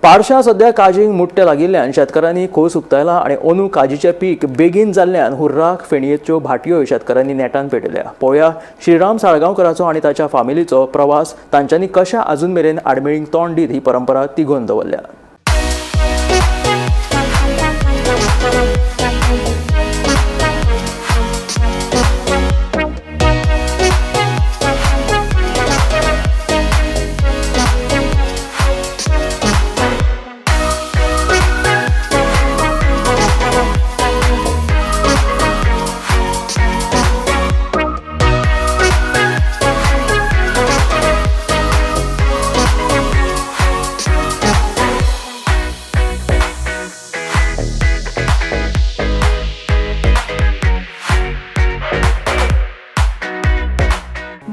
पारशा सध्या काजींक मुट्टे लागिल्ल्यान शेतकारांनी खोस उक्तायला आनी अंदू काजीचें पीक बेगीन जाल्ल्यान हुर्राक फेणयेच्यो भाटयोय शेतकारांनी नेटान पेटयल्या. पळोवया श्रीराम साळगांवकराचो आनी ताच्या फामिलीचो प्रवास, तांच्यांनी कशा अजून मेरेन आडमेळींक तोंड दीत ही परंपरा तिगोवन दवरल्या.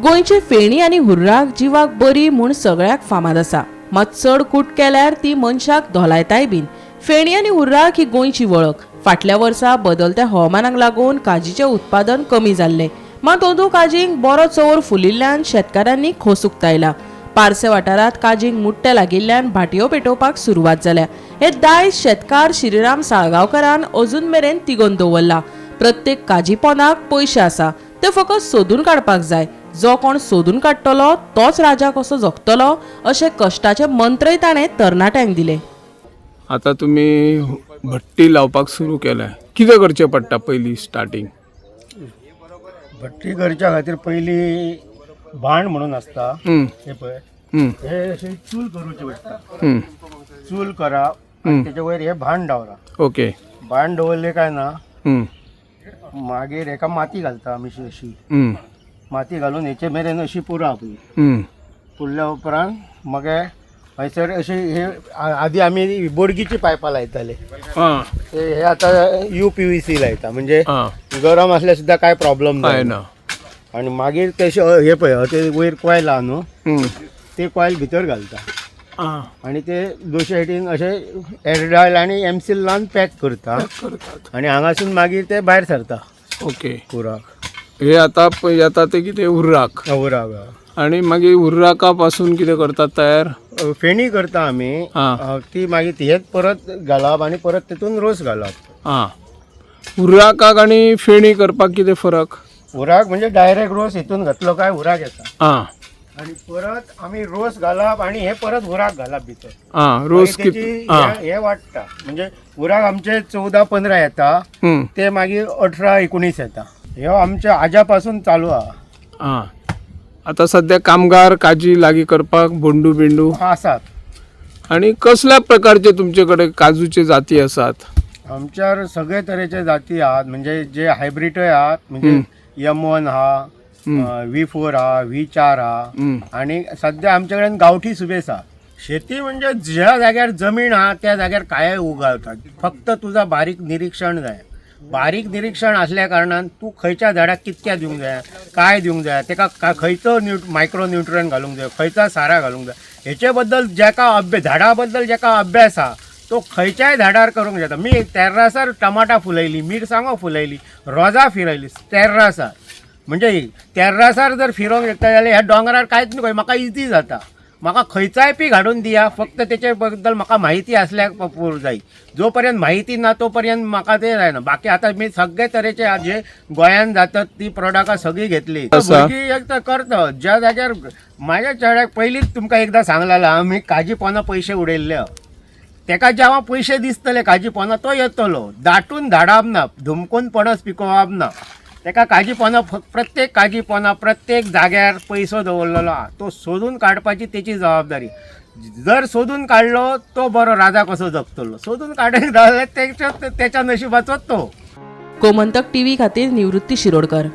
गोंयची फेणी आनी हुर्राक जिवाक बरी म्हूण सगळ्याक फामाद आसा. मात चड कूट केल्यार ती मनशाक धोलायताय बीन. फेणी आनी हुर्राक ही गोंयची वळख. फाटल्या वर्सा बदलत्या हवामानाक लागून काजीचें उत्पादन कमी जाल्लें. मात अंदू काजींक बरो चंवर फुलिल्ल्यान शेतकारांनी खोस उक्तायला. पार्से वाठारांत काजींक मुट्टे लागिल्ल्यान भाटयो पेटोवपाक सुरवात जाल्या. हे दायज शेतकार श्रीराम साळगांवकारान अजून मेरेन तिगोवन दवरला. प्रत्येक काजी पोनाक पयशे आसा, ते फकत सोदून काडपाक जाय. जो कोण सोदून काडटलो तोच राजा कसो जगतलो अशे कश्टाचे मंत्रय ताणें तरणाट्यांक दिले. आता तुमी भट्टी लावपाक सुरू केल्या, कितें करचें पडटा पयलीं स्टार्टींग? भट्टी करच्या खातीर पयली भाण म्हणून आसता, हे पळय, हे अशी चूल करूची पडटा. चूल करप आनी तेजे वयर हे भाण दवरप. ओके. भाण दवरले काय ना मागीर हेका माती घालता आमी अशी माती घालून हेचे मेरेन अशी पुरप. पुरल्या उपरांत मगे हयसर अशी हे आदी आमी बोडगीची पायपां लायताले, ते हे आतां UPVC लायता, म्हणजे गरम असल्यार सुद्दां काय प्रॉब्लम काय जायना. ना. आनी मागीर तेशे हे पळय ते वयर कॉयल आहा न्हू, ते कॉयल भितर घालता आनी ते दोशी सायडीन अशे एरडायल आनी एमसील लावन पॅक करता आनी हांगासून मागीर ते भायर सरता. ओके. पुराक. हे आता पळय येता ते कितें हुर्राक? हुर्राक. आनी मागीर हुर्राका पासून कितें करतात तयार? फेणी करता आमी. ती मागीर हेच परत घालप आनी परत तितून रोस घालप. हुर्राकाक आनी फेणी करपाक कितें फरक? हुर्राक म्हणजे डायरेक्ट रोस हितून घातलो काय हुर्राक येता आनी परत आमी रोस घालप आनी हे परत हुर्राक घालप भितर. रोस मागीर तेची कित हे वाडटा, म्हणजे हुर्राक आमचे 14-15 येता, ते मागीर 18-19 येता. ह्यो आमच्या आज्या पासून चालू आहा. आता सध्या कामगार काजी लागीं करपाक बोंडू बिंडू आसात. आनी कसल्या प्रकारचे तुमचे कडेन काजूचे जाती आसात? आमच्यार सगळे तरेचे जाती आहात, म्हणजे जे हायब्रीडय आहात, म्हणजे M1 आहा, V4 आहा, V4 आहा, आनी सद्या आमचे कडेन गांवठी सुबेस आहा. शेती म्हणजे ज्या जाग्यार जमीन आहा त्या जाग्यार काय उगावतात, फक्त तुजा बारीक निरीक्षण जाय. बारीक निरीक्षण आसल्या कारणान तूं खंयच्या झाडाक कितक्या दिवंक जाय, काय दिवंक जाय, तेका खंयचो मायक्रो न्युट्रंट घालूंक जाय, खंयचा सारा घालूंक जाय, हेचे बद्दल जेका झाडा बद्दल जेका अभ्यास आहा तो खंयच्याय झाडार करूंक जाता. मी तेर्रासार टमाटा फुलयली, मिरसांगो फुलयली, रोजां फिरयली तेर्रासार. म्हणजे तेर्रासार जर फिरोवंक शकता जाल्यार ह्या दोंगरार कांयच न्हय, म्हाका इजी जाता. म्हाका खंयचाय पीक हाडून दिया, फक्त तेचे बद्दल म्हाका म्हायती आसल्यार पुरो जाय. जो पर्यंत म्हायती ना तो पर्यंत म्हाका ते जायना. बाकी आतां मी सगळे तरेचे जे गोंयान जातात ती प्रोडक्टां सगळीं घेतली. भुरगीं एक तर करता ज्या जाग्यार म्हाज्या चेड्याक पयलींच तुमकां एकदां सांगलेलें, आमी काजी पोना पयशे उडयल्ले. तेका जेवा पयशे दिसतले काजी पोना तो येतलो. दाटून धाडप ना, धुमकून पणस पिकोवप ना. तेका काजी पोना प्रत्येक काजी पोना प्रत्येक जाग्यार पयसो दवरलेलो आहा, तो सोदून काडपाची तेची जबाबदारी. जर सोदून काडलो तो बरो राजा कसो जगतलो, सोदून काडूंक जाल्यार तेच्या नशिबाचोच तो. गोमंतक टीव्ही खातीर निवृत्ती शिरोडकर.